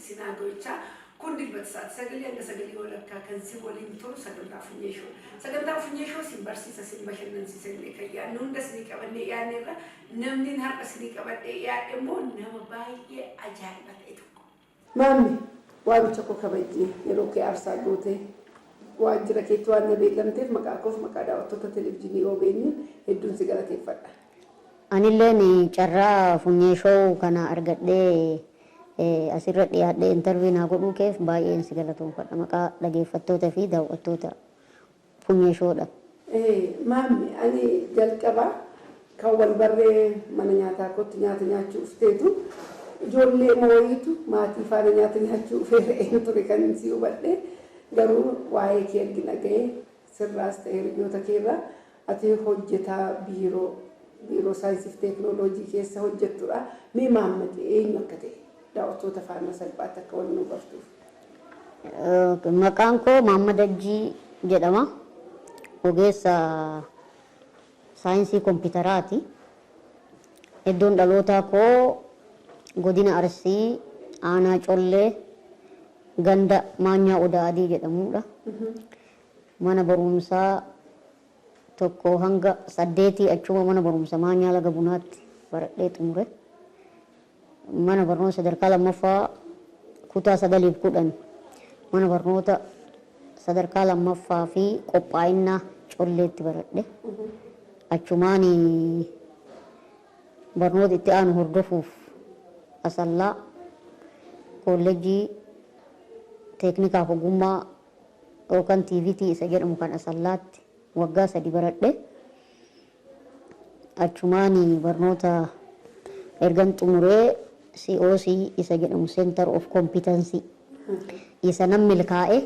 Isin haa ga'u. Kun Dilbata sa'aatii 9 hanga 9:30 kan si waliin turu sagantaa Funyee Show. Sagantaa Funyee Show sin barsiisa, sin bashannansiisa illee kan yaadne hunda isinii qabannee yaadne irra namni har'a isinii qabadhee yaadhe immoo nama baay'ee ajaa'iba ta'e tokko. Maammi, waamicha koo kabajjee yeroo kee aarsaa gootee waajjira keetti waan na beellamteef maqaa koof maqaa daawwattoota televizyiinii OBN hedduun si galateeffadha. Anilleen carraa Funyee Show kana argadhee asirra dhiyaadhee interview naa godhuu keef baay'een si galatoomfadha maqaa dhageeffattoota fi daawwattoota Funyee Showdha. Maammi, ani jalqaba kan wal barree mana nyaataa kootti nyaata nyaachuu dhufteetu ijoollee mooyiitu maatii faana nyaata nyaachuu dhufee ture kan si hubadhe. Garuu waa'ee kee ergi dhaga'ee sirraas ta'e hiriyoota keerraa ati hojjetaa biiroo saayinsii fi teeknooloojii keessa hojjettudha. Mee Maammad eenyu akka ta'e daawwattoota faana salphaatti akka wal nu bartuuf. Maqaan koo Maammad Ajjii jedhama. Ogeessa saayinsii kompiitaraati. Iddoon dhalootaa koo godina Arsii, aanaa Collee, ganda Maanyaa Odaa Adii jedhamudha. Mana barumsaa 1 hanga 8 achuma mana barumsa Maanyaa Laga Bunaatti baradhee xumure. Mana barnoota sadarkaa lammaffaa kutaa 9f 10 mana barnoota sadarkaa lammaffaa fi qophaa'inaa Colleetti baradhe. Achumaan barnoota itti aanu hordofuuf Asallaa, kolleejjii teeknikaaf ogummaa yookaan TVT isa jedhamu kan Asallaatti waggaa 3 baradhe. Achumaan barnoota ergan xumuree COC isa jedhamu, Center of Competency, isa nan milkaa'e,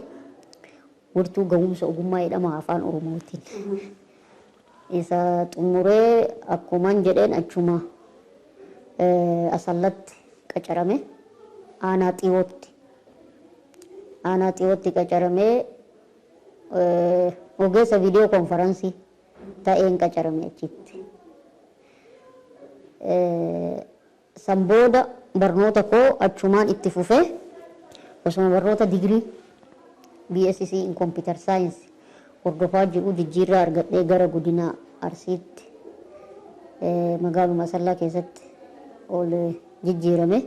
Wirtuu Ga'umsa Ogummaa jedhama afaan Oromootiin. Isa xumuree akkuman jedheen achuma Asallatti qacarame, aanaa Xiyootti. Aanaa Xiyootti qacaramee ogeessa video conference ta'een qacarame achitti. San booda barnoota koo achumaan itti fufee osuma barnoota digirii BSc in Computer Science hordofaa jiru jijjiirraa argadhee gara godina Arsiitti, magaaluma Asallaa keessatti ol jijjiirame.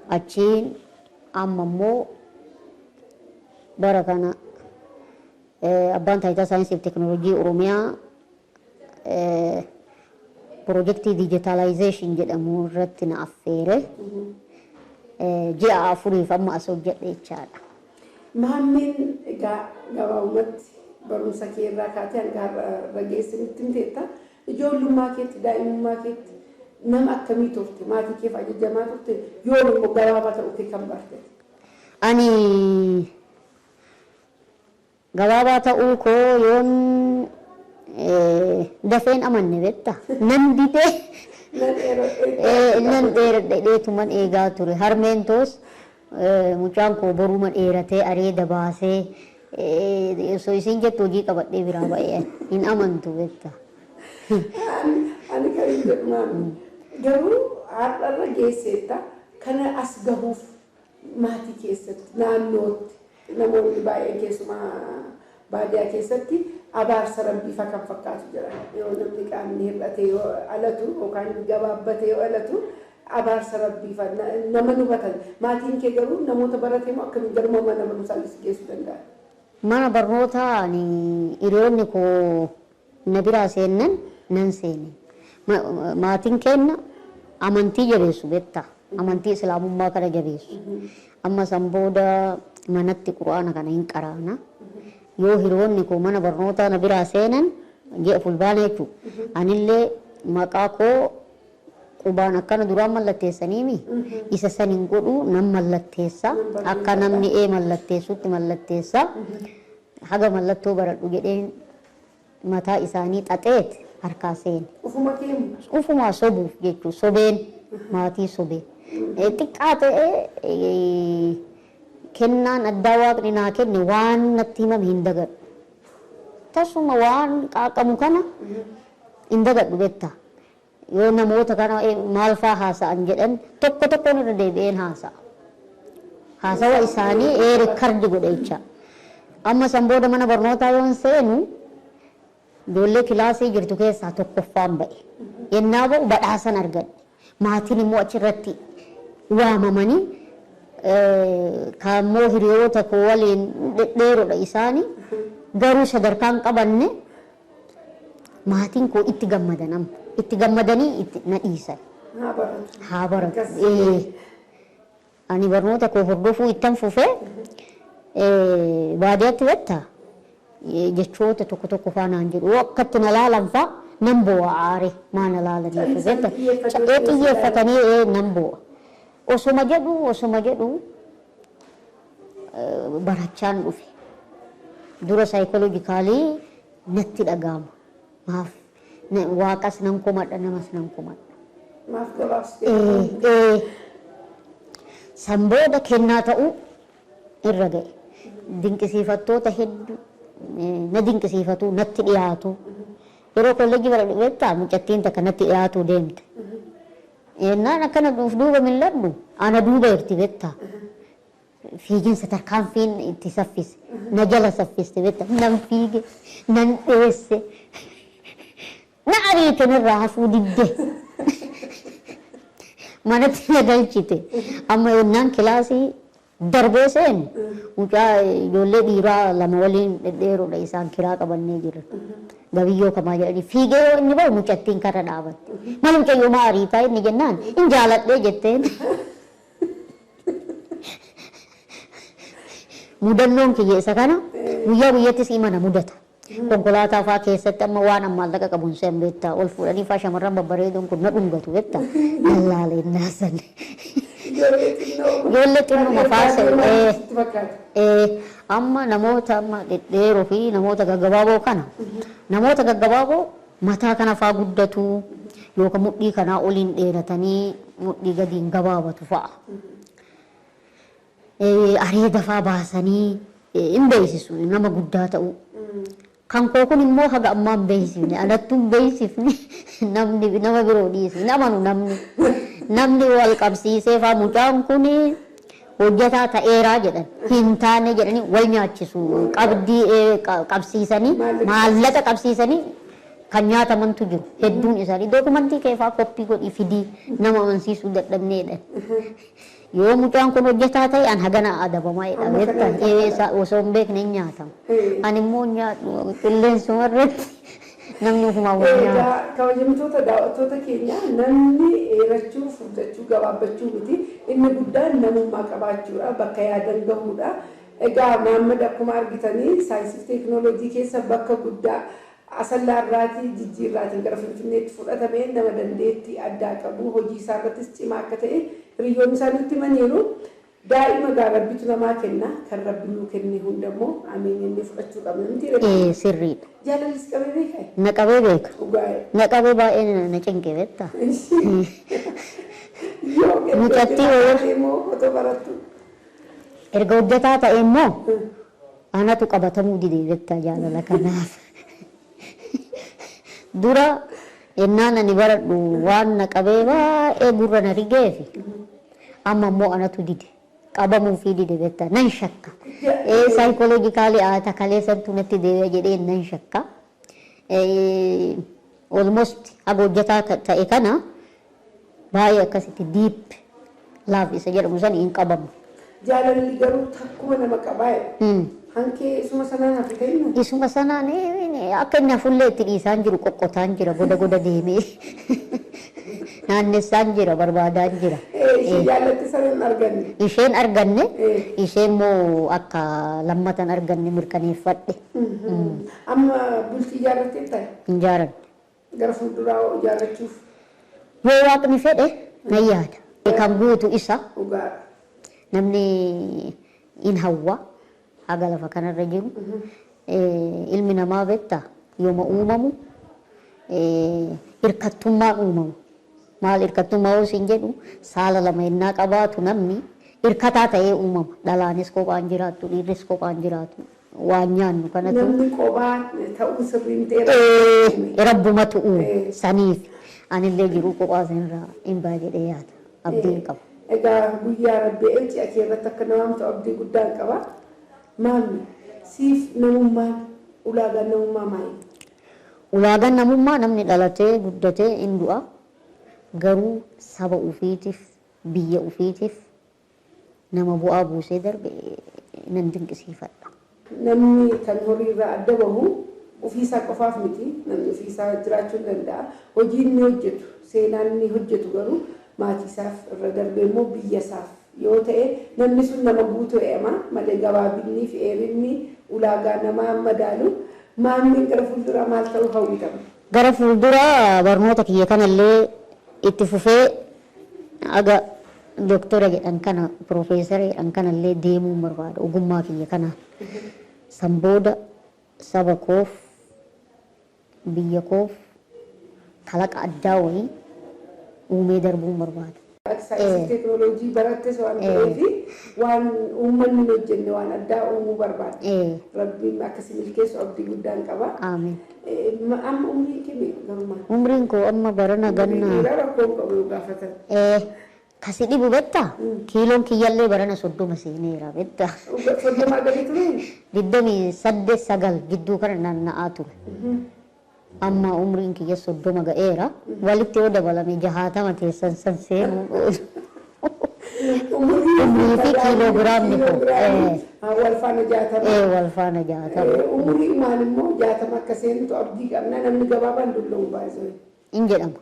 Achiin amma immoo bara kana abbaan taayitaa saayinsii fi teekinooloojii Oromiyaa piroojeektii digitalization jedhamu irratti na affeere. Ji'a 4f amma as hojjedhe jechaadha. Maammeen, egaa gabaabumatti barumsa kee irraa kaatee hanga har'a geesse nutti himteetta. Ijoollummaa keetti, daa'imummaa keetti nama akkamii turte? Maatii keef ajajamaa turte? Yoom immoo gabaabaa ta'uu kee kan barte? Ani gabaabaa ta'uu koo yoon dafeen amanne beekta. Nan didee, nan dheeradhe dheetuman eegaa ture. Harmeen toos mucaan koo boruma dheeratee areeda baasee osoo isiin jettu hojii qabadhee biraa ba'ee hin amantu beekta. Ani kan hin jedhu, maammi, garuu har'arra geesseetta kana as gahuuf maatii keessatti, naannootti namoonni baay'een, keessumaa baadiyyaa keessatti, abaarsa rabbiifaa kan fakkaatu jira. Yoo namni qaamni hir'ate yoo alatu yookaan gabaabbate yoo alatu abaarsa rabbiifaa nama nu hubatan. Maatiin kee garuu namoota barate moo akkamiin garuma mana barumsaa geessuu danda'a? Mana barnootaa ani hiriyoonni koo na biraa seennan nan seene. Maatiin keenya amantii jabeessu beektaa? Amantii Islaamummaa kana jabeessu. Amma san booda manatti Quraana kana hin qaraana. Yoo hiriyoonni koo mana barnootaa na biraa seenan ji'a Fulbaana jechuudha. Anillee maqaa koo qubaan akkana duraan mallatteessaniimi, isa san hin godhu, nan mallatteessa, akka namni ee mallatteessutti mallatteessa. Haga mallattoo baradhu jedheen mataa isaanii xaxeet harkaa seene. Ufuma keemu? Ufumaa sobuuf jechuun sobeen maatii sobee. Xiqqaa ta'ee kennaan addaa Waaqni naa kenne waan natti himame hin dagadhu. Tasuma waan qaaqamu kana hin dagadhu beektaa. Yoo namoota kana maal faa haasa'an jedhan tokko tokkoon irra deebi'een haasa'a. Haasawa isaanii record godhe jecha. Amma san booda mana barnootaa yoon seenu, ijoollee kilaasii jirtu keessaa tokkoffaan ba'e. Yennaa ba'u badhaasan argadhe. Maatiin immoo achirratti waamamanii, kaammoo hiriyoota koo waliin dhedheeroodha isaanii, garuu sadarkaan qabanne. Maatiin koo itti gammadan, amma itti gammadanii itti na dhiisan. Haa baratu. Haa baratu. Akkas. Ani barnoota koo hordofuu ittan fufee, baadiyyaatti betta jechoota tokko tokko faa naan jedhu, akkatti na laalan faa nan boo'a, aare maa na laalaniif betta xiyyeeffatanii nan boo'a. Osoma jedhu, osoma jedhu barachaan dhufe. Dura psychologically natti dhaga'ama. Maaf waaqas nan komadha, namas nan komadha. Maaf gabaabsitee? San booda kennaa ta'uu irra ga'e. Dinqisiifattoota hedduu na dinqisiifatu, natti dhiyaatu. Yeroo kolleejjii bara beektaa, mucattiin takka natti dhiyaatu deemte. Yennaan akkana duuf duuba mil'adhu, ana duuba jirti beektaa. Fiiginsa tarkaanfiin itti saffise. Na jala saffiste beektaa. Nan fiige, nan dheesse. Na ariite, narraa hafuu didde. Manatti na galchite. Amma yennaan kilaasii darbee seenu, mucaa ijoollee dhiiraa lama waliin dhedheeroodha isaan, kiraa qabannee jirra. Gabiyyoo kamaa jedhanii, fiigee yoo inni bahu mucattiin karra dhaabatte. "Maal mucayyoo, maa ariitaa?" inni jennaan, "In jaaladhee," jetteen. Mudannoon kiyya isa kana, guyyaa guyyaattis imana mudata. Konkolaataa fa'aa keessatti amma waan maallaqa qabuun seen beektaa, ol fuudhanii fa'aa shamarran babbareedoon kun na dhungatu beektaa. Lallaalee naasan. Ijoollee xinnoo. Ijoollee xinnoo faasa. Sitti fakkaata. Amma namoota amma dhedheeroo fi namoota gaggabaaboo kana, namoota gaggabaaboo mataa kana faa guddatu yookaan mudhii kanaa oliin dheeratanii mudhii gadiin gabaabatu fa'a. Areeda faa baasanii hin beeksisu nama guddaa ta'uu. Kan koo kun immoo haga ammaa hin beeksifne, anattuu hin beeksifne, namni nama biroo dhiisi hin amanu namni. Namni wal qabsiisee faa mucaan kun hojjetaa ta'eeraa jedhan, hin taane jedhanii wal nyaachisu, qabdii qabsiisanii, maallaqa qabsiisanii kan nyaatamantu jiru hedduun isaanii. Dookumantii keefaa koppii godhii fidii, nama amansiisuu dadhabneedha. Yoo mucaan kun hojjetaa ta'e, an hagana adabamaa jedha beektaa, osoo hin beekne hin nyaatamu. Ani immoo nyaadhu, qilleensuma irratti namni ofumaa wal nyaata. Egaa kabajamtoota daawwattoota keenya, namni dheerachuu, furdachuu, gabaabbachuu miti. Inni guddaan namummaa qabaachuudha. Bakka yaadan gahuudha. Egaa Maammad akkuma argitanii saayinsii fi teekinooloojii keessa bakka guddaa Asallaa irraatii jijjiirraatiin gara Finfinneetti fudhatame, nama dandeettii addaa qabu, hojii isaa irrattis cimaa akka ta'e hiriyoonni isaa nutti himaniiru. Daa'ima gaa Rabbitu namaa kenna, kan Rabbi nuu kenne hundammoo amiin jennee fudhachuu qabna miti? Ee, sirriidha. Jaalallis qabee beekaa? Na qabee beeka. Dhugaa'e. Na qabee baay'ee na cinqe beektaa. Yoo erga Mucattii hojjetaa wayii- taatee moo otoo barattu? Erga hojjetaa ta'e immoo anatu qabatamuu dide beektaa jaalala kanaaf. Dura yennaan ani baradhu waan na qabee baay'ee gurra na rigeefi, amma immoo anatu dide. Qabamuu fi dide beektaa, nan shakka. Psychologically haata kaleessantu natti deebi'a jedhee nan shakka. Almost haga hojjetaa ta'e kana baay'ee akkasitti deep love isa jedhamu san hin qabamu. Jaalalli garuu takkuma nama qabaa jedhu. Hankee isuma sanaan hafe ta'innu? Isuma sanaan akka inni hafullee itti dhiisaan jiru, qoqqotaan jira, goda goda deemee naannessaan jira, barbaadaan jira. Ishee jaallatti sana hin arganne. Isheen arganne, isheen immoo akka lammatan arganne mirkaneeffadhe. Amma bultii ijaarrattee ta'e? Hin jaaranne. Gara fuulduraa hoo ijaarrachuuf? Yoo Waaqni fedhe nan yaada. Kan guutu isa. Dhugaadha. Namni in hawwa haga lafa kanarra jiru. Ilmi namaa beektaa, yooma uumamu hirkattummaan uumamu. Maal hirkattummaa yoo siin jedhu, saala lama yennaa qabaatu namni hirkataa ta'ee uumama. Dhalaanis kophaan jiraattu, dhiirris kophaan jiraatu. Waan nyaannu kanatu. Namni kophaa ta'uu sirriin ta'e. Rabbumatu uume saniif. Anillee jiru kophaa sanirraa hin ba'a jedhee yaada. Abdiin qaba. Egaa guyyaa rabbi ji'a kee irratti akka na waamtu abdii guddaan qaba. Maammi siif namummaan ulaagaan namummaa maali? Ulaagaan namummaa namni dhalatee guddatee hin du'a. Garuu saba ofiitiif biyya ofiitiif nama bu'aa buusee darbe nan dinqisiifadha. Namni kan horiirraa adda bahu ofiisaa qofaaf miti. Namni ofiisaa jiraachuu hin danda'a. Hojii inni hojjetu, seenaan inni hojjetu garuu maatiisaaf irra darbee immoo biyyasaaf yoo ta'e namni sun nama guutuu eema malee gabaabinni fi dheerinni ulaagaa namaa madaalu. Maammiin gara fuulduraa maal ta'uu hawwitama? Gara fuulduraa barnoota kiyya kanallee itti fufee aga doktora jedhan kana piroofeesara jedhan kanallee deemuun barbaada ogummaa kiyya kanaan. San booda saba koof biyya koof kalaqa addaa wayii uumee darbuun barbaada. Saayinsii teekinooloojii barattes waan ta'eef waan uummanni hin hojjenne waan addaa uumuu barbaada. Rabbiin akkasii milkeessu abdii guddaan qaba. Amiin. Amma umriin kee meeqa garumaa? Umriin koo amma barana ganna. Dhiiraa rakkoo hin qabu yoo gaafatan. Kasi dhibu beektaa? Kiiloon kiyyallee barana 30 seeneera beektaa? 30 gadi ture? 28 9 gidduu kana naanna'aa ture. Amma umriin kiyya 30 ga'eera. Walitti yoo dabalame 60 teessan san seenuu oolu. Umrii fi kiiloogiraamni koo. Wal faana 60. Wal faana 60. Umurii umaan immoo 60 akka seentu abdii qabna. Namni gabaabaan dulloomu baay'ee. In jedhama.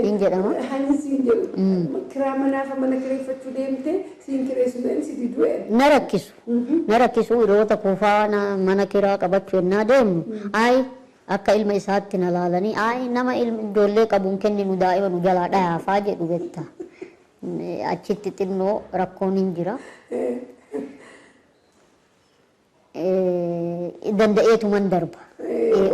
In jedhama. Hani siin jedhu kiraa manaafa mana kireeffachuu deemte siin kireessu ta'in si diduu Na rakkisu. Na rakkisu hiriyoota koo faana mana kiraa qabachuu ennaa deemnu. Ayi akka ilma isaatti na laalanii ayi nama ijoollee qabuun kenninu daa'ima nu jalaa dhayaafaa jedhu beekta. Achitti xinnoo rakkoon hin jira. Danda'eetuman darba.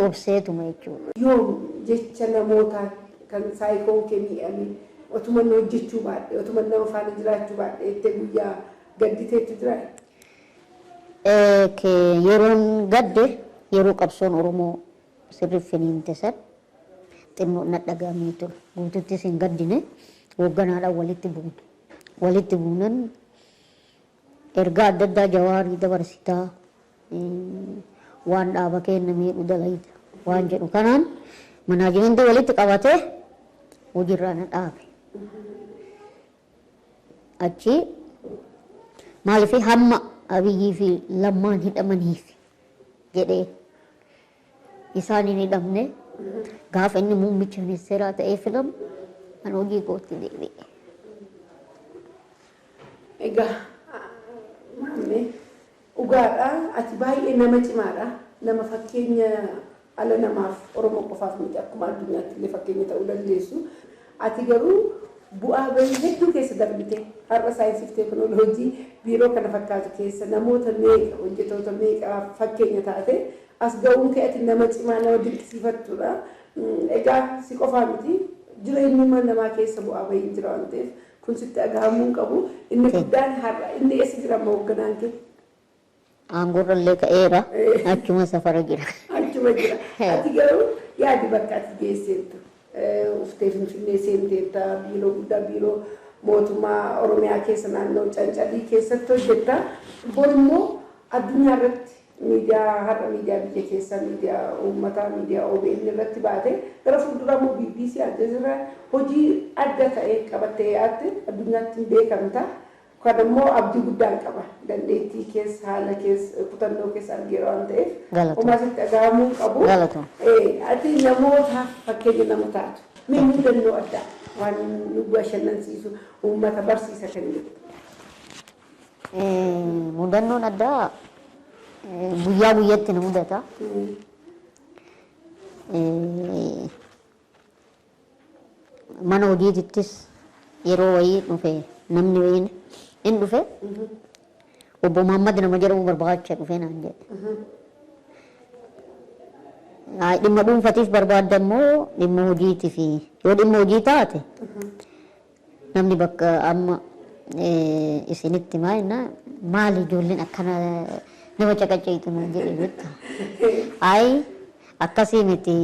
Obseetuma jechuudha. Yoom jecha namootaan kan saayikoon kee miidhame otuma inni hojjechuu baadhee otuma nama faana jiraachuu baadhee jettee guyyaa gadditeetu jira? Yeroon gadde yeroo qabsoon Oromoo sirriitti finiinte san xinnoo na dhaga'amee ture. Guututtis hin gaddine hoogganaadhaan walitti buune. Walitti buunan ergaa adda addaa Jawaarii dabarsitaa waan dhaaba keenya miidhu dalayita waan jedhu kanaan manaajimentii walitti qabatee hojiirraa na dhaabe. Achi maaliif hamma Abiyyii fi Lammaan hidhamaniif jedhee isaan hin hidhamne gaafa inni muummicha ministeeraa ta'ee filamu kan hojii kootti deebi'e. Egaa maammee dhugaadha ati baay'ee nama cimaadha nama fakkeenya ala namaaf Oromoo qofaaf miti akkuma addunyaatti illee fakkeenya ta'uu dandeessu. Ati garuu bu'aa bahii hedduu keessa darbite har'a saayinsii fi teekinooloojii biiroo kana fakkaatu keessa namoota meeqa hojjettoota meeqa fakkeenya taate as ga'uun kee ati nama cimaa nama dinqisiifattudha. Egaa si qofaa miti jireenyuma namaa keessa bu'aa bahii jira waan ta'eef kun sitti dhaga'amuu hin qabu. Inni guddaan har'a inni eessa jira amma hoogganaan kee? Aangoorrallee ka'eera achuma safara jira. Achuma jira. Ati garuu yaadi bakka ati geesseettu. Uftee Finfinnee seenteetta biiroo guddaa biiroo mootummaa Oromiyaa keessa naannoo Cancalii keessatti hojjetta. Bor immoo addunyaa irratti miidiyaa har'a miidiyaa biyya keessaa miidiyaa uummataa miidiyaa OBN irratti baate gara fuulduraa immoo BBC Al Jazeera hojii adda ta'e qabattee yaatte addunyaatti hin beekamta. Kan immoo abdii guddaan qaba. Dandeettii keessa haala keessa kutannoo keessa argeera waan ta'eef. Homaa sitti dhaga'amuu hin qabu. Ati namoota fakkeenya nama taatu. Mee mudannoo addaa waan nu bashannansiisu uummata barsiisa kan jedhu. Mudannoon addaa guyyaa guyyaatti na mudata. Mana hojiittis yeroo wayii dhufe namni wayiin hin dhufe obbo Muhammad nama jedhamu barbaacha dhufe naan jedhe. Dhimma dhuunfatiif barbaadda immoo dhimma hojiitiif yoo dhimma hojii taate namni bakka amma isinitti maali ijoolleen akkana nama caqacayitu naan jedhe beektaa. Ayi akkasii miti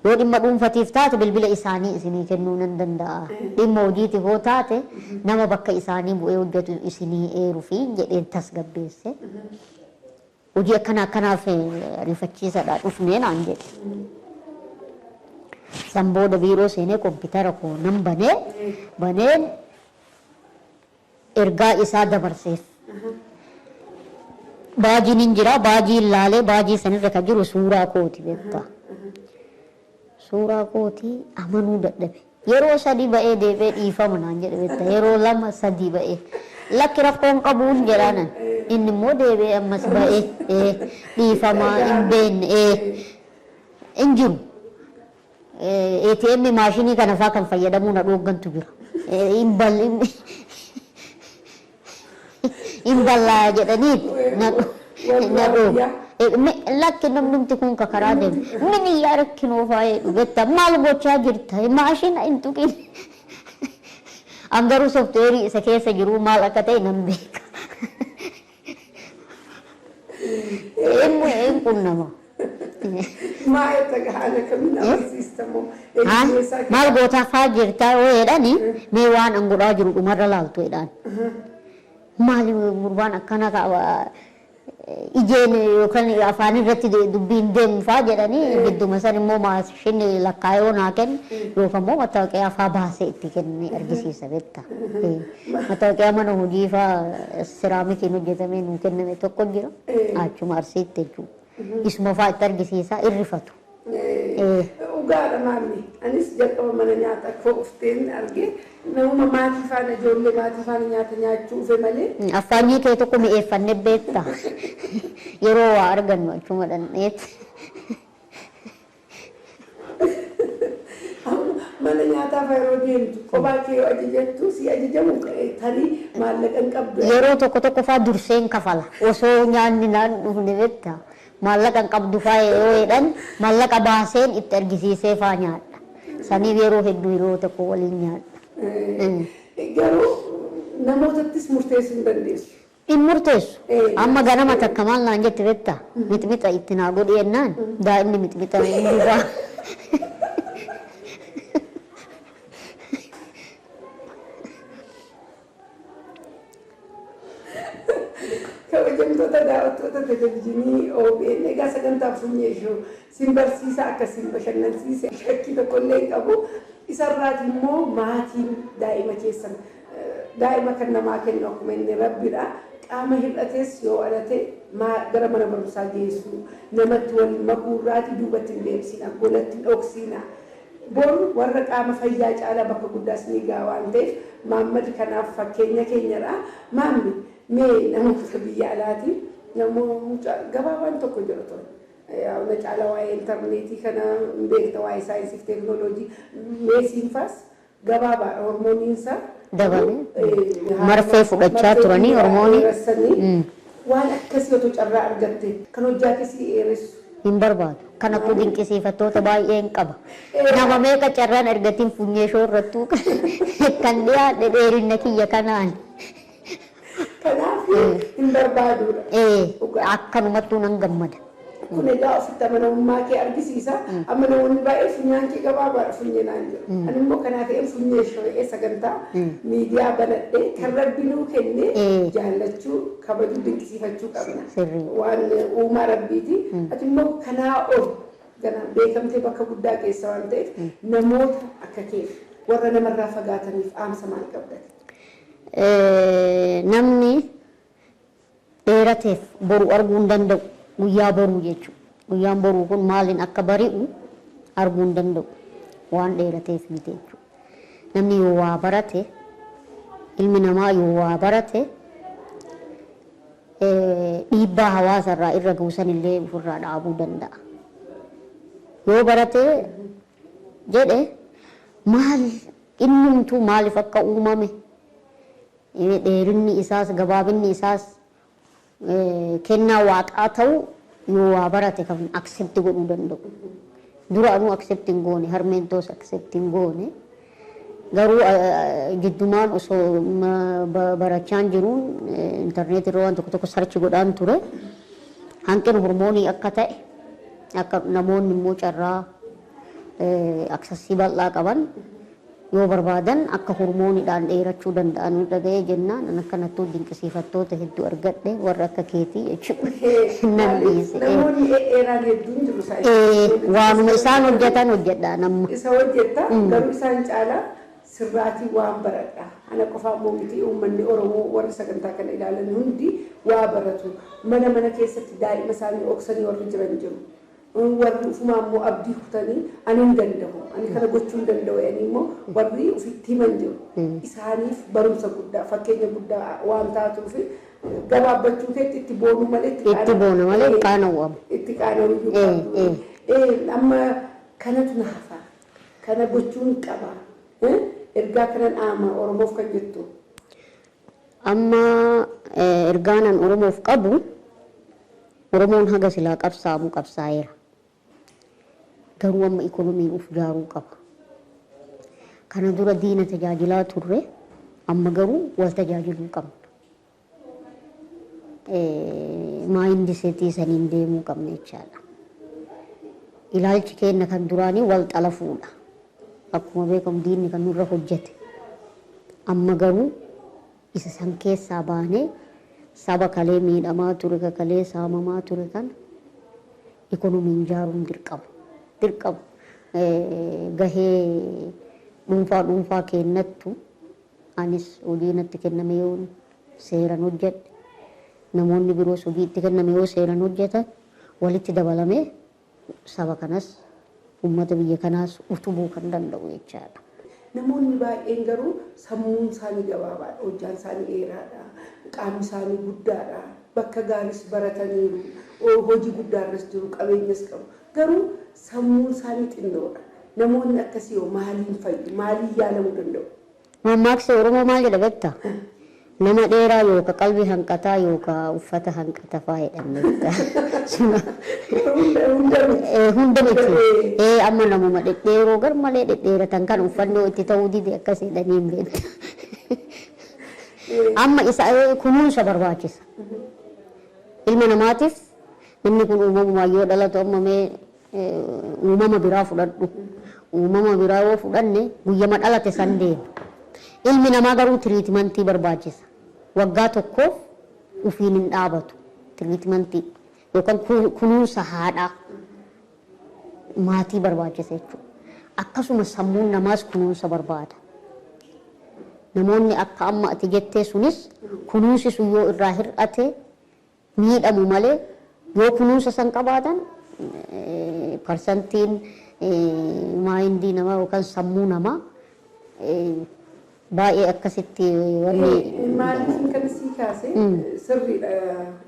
Yoo dhimma dhuunfatiif taate bilbila isaanii isinii kennuu nan danda'a. Dhimma hojiitiif yoo taate nama bakka isaanii bu'ee hojjetu isinii eeruu fi jedheen tasgabbeesse. Hojii akkana akkanaaf ariifachiisadha dhufnee naan jedhe. San booda biiroo seenee kompiitara koo nan banee baneen ergaa isaa dabarseef. Baajiin hin jira, baajiin laalee baajii sanirra kan jiru suuraa kooti beektaa. Suuraa kootii amanuu dadhabe. Yeroo 3 ba'ee deebi'ee dhiifama naan jedhe beektaa. Yeroo 2 3 ba'ee. Lakki rakkoon qabuun jedhaanan. Inni immoo deebi'ee ammas ba'ee dhiifama hin beekne hin jiru. ATM maashinii kana faa kan fayyadamuu na dhooggantu jira. Hin ballaa jedhanii na dhoogga. Lakki namnumti kun ka karaa deemu. Min yaa rakkinoo faayee dhugetta maal gochaa jirta maashina hin tuqin. An garuu sooftiweerii isa keessa jiru maal akka ta'e nan beeka. Hin qunnama. Maa itti haala kamiin amansiista moo? Maal gootaa faa jirtaa yoo jedhani mee waan an godhaa jiru dhumarra laaltu jedhaan. Maali gurbaan akkana ijeen yookaan afaan irratti dubbiin deemu faa jedhanii gidduma san immoo maashinni lakkaayoo naa kenne yookaan immoo mattaawoqiyaa faa baasee itti kenne argisiisa beektaa. Mattaawoqiyaa mana hojii faa siraamikiin hojjetamee nuu kenname tokko jira. Achuma Arsiitti jechuudha. Isuma faa itti argisiisa irrifatu. Dhugaadha maammi. Anis jalqaba mana nyaata koo ufteen argee namuma maatii faana ijoollee maatii faana nyaata nyaachuu dhufe malee. Affaanyii kee tokko mi'eeffannee beektaa. Yeroo waa argannu achuma dhandheetti. Mana nyaataa fa yeroo deemtu kophaa kee yoo ajajattu si ajajamu tarii maallaqa hin qabdu. Yeroo tokko tokko faa durseen kafala. Osoo nyaanni naan dhufne beektaa. Maallaqa hin qabdu faa yoo jedhan maallaqa baaseen itti argisiisee faa nyaadha. Saniif yeroo hedduu hiriyoota koo waliin nyaadha. Garuu namootattis murteessuu hin dandeessu. Hin murteessu. Amma ganama takka maal naan jette beektaa? Mixmixa itti naa godhi jennaan daa'imni mixmixa hin dhugaa. Kabajamtoota daawwattoota televizyiinii OBN, egaa sagantaa Funyee Show sin barsiisa akka sin bashannansiise shakkii tokkollee hin qabu. Isarraati immoo maatiin daa'ima keessan daa'ima kan namaa kennu akkuma inni Rabbidha. Qaama hir'ates yoo dhalate gara mana barumsaa geessuu namatti wal makuurraati duubatti hin deebisina, golatti hin dhoksina. Boru warra qaama fayyaa caalaa bakka guddaas ni ga'a waan ta'eef Maammad kanaaf fakkeenya keenyadha. Maammi mee namoota biyya alaati namoota gabaabaan tokko jira ture. Na caalaa waa'ee intarneetii kana hin beekta, waa'ee saayinsii fi teekinooloojii meesiin faas gabaabaadha hormooniinsaa. Dabalee. Marfee fudhachaa turanii hormoonii. Waan akkasii otoo carraa argatte kan hojjaa keessi dheeressu. Hin barbaadu. Kanattuu dinqisiifattoota baay'een qaba. Nama meeqa carraan argatiin Funyee Show irrattuu kan dhiyaadhe dheerina kiyya kanaan. Kanaaf hin barbaaduudha. Akkanumattuu nan gammada. Kun egaa ofitti amanamummaa kee argisiisa. Amma namoonni baay'ee funyaan kee gabaabaadha funyee naan jedhu. Ani immoo kanaaf Funyee Show sagantaa miidiyaa banadhee kan Rabbi nuu kenne jaallachuu, kabajuu, dinqisiifachuu qabna. Waan uumaa Rabbiiti. Ati immoo kanaa ol gana beekamtee bakka guddaa keessa waan ta'eef namoota akka kee warra namarraa fagaataniif dhaamsa maal qabdate? Namni dheerateef boru arguu hin danda'u. Guyyaa boruu jechuudha. Guyyaan boruu kun maaliin akka bari'u arguu hin danda'u. Waan dheerateef miti jechuudha. Namni yoo waa barate, ilmi namaa yoo waa barate dhiibbaa hawaasarraa irra gahu sanillee ofirraa dhaabuu danda'a. Yoo barate jedhe maal innumtuu maaliif akka uumame dheerinni isaas gabaabinni isaas kennaa waaqaa ta'u yoo waa barate kan accept godhuu danda'u. Dura anuu accept hin goone, harmeen toos accept hin goone. Garuu jiddumaan osoo barachaan jiruun intarneetii irra waan tokko tokko search godhaan ture. Hanqina hormoonii akka ta'e akka namoonni immoo carraa Access bal'aa qaban yoo barbaadan akka hormooniidhaan dheerachuu danda'an dhaga'ee jennaan an akkanattuu dinqisiifattoota hedduu argadhe, warra akka keetii jechuudha. Nan dhiise. Namoonni dheeraan hedduun jiru. Waanuma isaan hojjetan hojjedha namma. Isa hojjetta, garuu isaan caalaa sirraatii waan baradha. Ana qofaa immoo miti, uummanni Oromoo warri sagantaa kana ilaalan hundi waa baratu. Mana mana keessatti daa'ima isaanii dhoksanii warri jiran jiru. Warri ufumaa immoo abdii kutanii, "Ani hin danda'u, ani kana gochuu hin danda'u," jedhanii immoo warri ofitti himan jiru. Isaaniif barumsa guddaa, fakkeenya guddaa waan taatuuf, gabaabbachuu keetti itti boonuu malee itti boonu malee qaanawwamu. Itti qaana'uu iyyuu qabdu. Amma kanatu na hafa. Kana gochuun qaba. Ergaa kanan dhaama Oromoof kan jettu. Amma ergaanan Oromoof qabu, Oromoon haga silaa qabsaa'amu qabsaa'eera. Garuu amma ikoonomiin uf ijaaruu qaba. Kana dura diina tajaajilaa turre, amma garuu wal tajaajiluu qabna. Mindset saniin deemuu qabna jechaadha. Ilaalchi keenya kan duraanii wal xalafuudha. Akkuma beekamu diinni kan nurra hojjete. Amma garuu isa san keessaa baanee saba kalee miidhamaa ture, ka kalee saamamaa ture kana ikoonomiin ijaaruun dirqama. Dirqama. Gahee dhuunfaa dhuunfaa kennattu, anis hojii natti kenname yoo seeran hojjedhe, namoonni biroos hojii itti kenname yoo seeran hojjetan, walitti dabalamee saba kanas, uummata biyya kanaas utubuu kan danda'u jechaadha. Namoonni baay'een garuu sammuun isaanii gabaabaadha, hojjaan isaanii dheeraadha, qaamni isaanii guddaadha, bakka gaariis barataniiru, hojii guddaarras jiru, qabeenyas qabu. Garuu sammuun isaanii xinnoodha. Namoonni akkasii hoo maaliin fayyu? Maaliin yaalamuu danda'u? Mammaaksi Oromoo maal jedha beektaa? "Nama dheeraa yookaan qalbii hanqataa yookaan uffata hanqata" fa'aa jedhan beektaa. Hunda miti. Hunda miti. Amma namuma dhedheeroo gar malee dhedheeratan kan uffannoo itti ta'uu dide akkas jedhanii hin beektu. Amma isa kunuunsa barbaachisa. Ilma namaatiif namni kun uumamumaan yoo dhalatu, amma mee uumama biraa fudhadhu. Uumama biraa yoo fudhanne guyyama dhalate san deema. Ilmi namaa garuu treatment barbaachisa. Waggaa tokkoof ufiin hin dhaabatu. Treatment yookaan kunuunsa haadhaa maatii barbaachisa jechuudha. Akkasuma sammuun namaas kunuunsa barbaada. Namoonni akka amma ati jettee sunis kunuunsi sun yoo irraa hir'ate miidhamu malee, yoo kunuunsa san qabaatan percentiin mind namaa yookaan sammuu namaa baay'ee akkasitti wanni. Maaliif kan sii kaase sirriidha,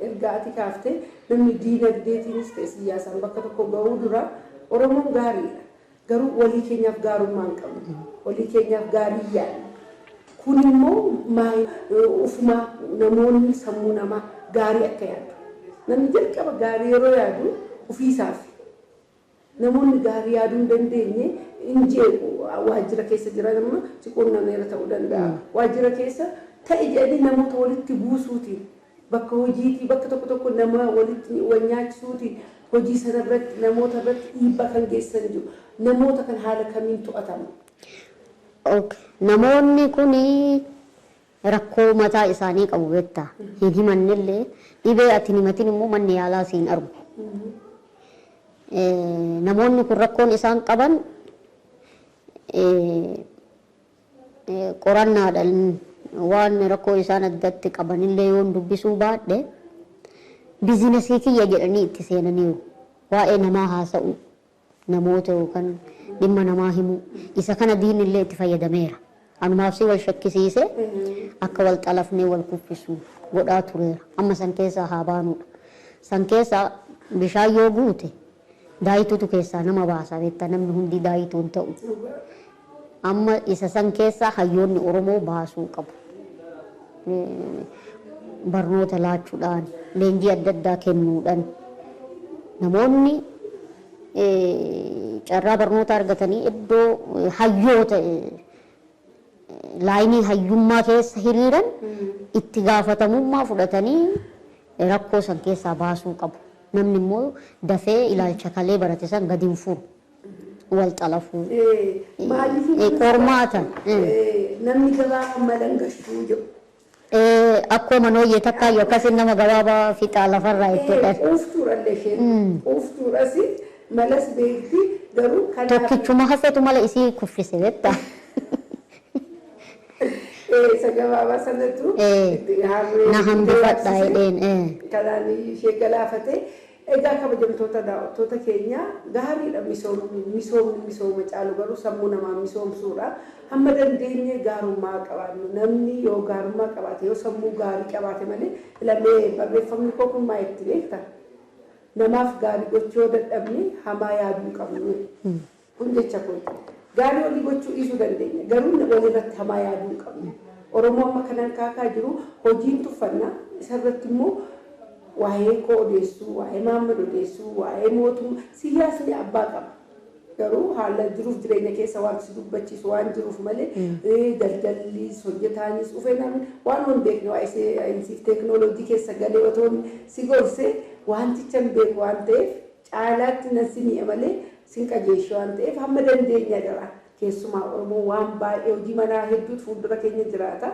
ergaa ati kaafte, namni diinagdeetiinis ta'e siyaasaan bakka tokko gahuu dura Oromoon gaariidha. Garuu walii keenyaaf gaarummaa hin qabnu. Walii keenyaaf gaarii yaadna. Kun immoo ufumaa namoonni sammuu namaa gaarii akka yaadu. Namni jalqaba gaarii yeroo yaadu ofiisaaf. Namoonni gaarii yaaduu hin dandeenye hin jeequ. Waajjira keessa jiran amma si quunnameera ta'uu danda'a. Waajjira keessa ta'e jedhanii namoota walitti buusuutiin, bakka hojiitii bakka tokko tokko nama walitti wal nyaachisuutiin, hojii sana irratti namoota irratti dhiibbaa kan geessisan jiru. Namoota kan haala kamiin to'atamu? Namoonni kun rakkoo mataa isaanii qabu beektaa. Hin himannellee, dhibee ati hin himatin immoo manni yaalaa siin argu. Namoonni kun rakkoon isaan qaban qorannaadhaan waan rakkoo isaan addatti qabanillee yoon dubbisuu baadhe, business kiyya jedhanii itti seenaniiru. Waa'ee namaa haasa'u, namoota yookaan dhimma namaa himuu, isa kana diinillee itti fayyadameera. Anumaaf si wal shakkisiise akka wal xalafnee wal kuffisu godhaa tureera. Amma san keessaa haa baanudha. San keessaa bishaan yoo guute daayituutu keessaa nama baasa beektaa, namni hundi daayituu hin ta'u. Amma isa san keessaa hayyoonni Oromoo baasuu qabu. Barnoota laachuudhaan, leenjii adda addaa kennuudhaan, namoonni carraa barnoota argatanii iddoo hayyoota line hayyummaa keessa hiriiran itti gaafatamummaa fudhatanii rakkoo san keessaa baasuu qabu. Namni immoo dafee ilaalcha kalee barate san gadi hin furu. Wal xalafuu. Maaliif Qormaata. Namni gabaabaa malan gashuu jedhu. Akkuma manooyyee takkaayyuu akkasiin nama gabaabaa fixaa lafarraa itti jedhan. Quuftuudhallee isheen. Quuftuudhas malas beekti garuu kanaaf. Tokkichuma hafetu mala isii kuffise beektaa. Isa gabaabaa sanatu harree Na hambifadha jedheen. Kanaan ishee galaafate. Egaa kabajamtoota daawwattoota keenya, gaariidha misoomni. Misoomni misooma caalu garuu sammuu namaa misoomsuudha. Hamma dandeenye gaarummaa qabaannu. Namni yoo gaarummaa qabaate, yoo sammuu gaarii qabaate malee filamee barreeffamni koo kun maa itti beekta? Namaaf gaarii gochuu yoo dadhabne hamaa yaaduu hin qabnu. Kun jecha kooti. Gaarii walii gochuu dhiisuu dandeenya. Garuu walirratti hamaa yaaduu hin qabnu. Oromoo amma kanan kaakaa jiru hojiin tuffannaa isarratti immoo waa'ee koo odeessuu, waa'ee Maammad odeessuu, waa'ee mootummaa, siyaasni abbaa qaba. Garuu haala jiruuf jireenya keessa waan si dubbachiisu waan jiruuf malee daldallis hojjetaanis dhufee namni waan hin beekne waa'ee saayinsiif teekinooloojii keessa galee otoo si gorse wanticha hin beeku waan ta'eef caalaatti nan si mi'a malee sin qajeeshu waan ta'eef hamma dandeenya jira. Keessumaa Oromoo waan baay'ee hojii manaa hedduutu fuuldura keenya jiraata.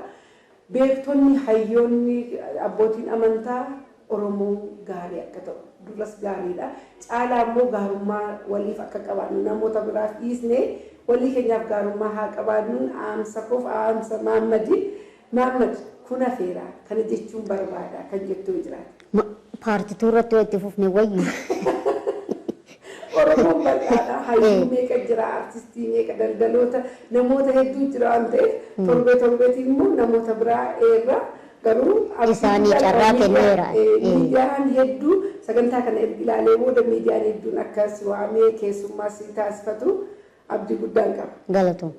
Beektonni, hayyoonni, abbootiin amantaa Oromoo gaarii akka ta'u duras gaariidha. Caalaa immoo gaarummaa waliif akka qabaannu namoota biraaf dhiisnee walii keenyaaf gaarummaa haa qabaannuun dhaamsa koof dhaamsa Maammadi. Maammad kun hafeera kana jechuun barbaada kan jettuu jiraata. Part two irratti yoo itti fufne wayyu. Oromoon bal'aadha. Hayyuu meeqa jira, artistii meeqa, daldaloota, namoota hedduu jira waan ta'eef torbee torbeetiin immoo namoota biraa eerra garuu Isaanii carraa kenneera. Miidiyaan hedduu sagantaa kana erga ilaalee booda miidiyaan hedduun akka si waamee keessummaa si taasifatu abdii guddaan qaba. Galatoom.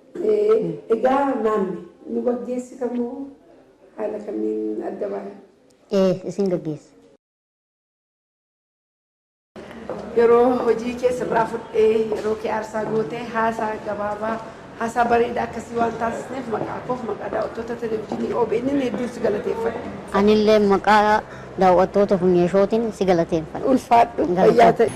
Egaa naanni nu gaggeessitamoo haala kamiin adda baana? Isin gaggeessa. Yeroo hojii kee sirraa fudhee yeroo kee aarsaa gootee haasaa gabaabaa, haasaa bareedaa akkasii waan taasisneef maqaa koof maqaa daawwattoota televizyiinii OBN hedduun si galateeffadha. Anillee maqaa daawwattoota funyeeshootiin si galateeffadha. Ulfaadhu, fayyaa ta'e.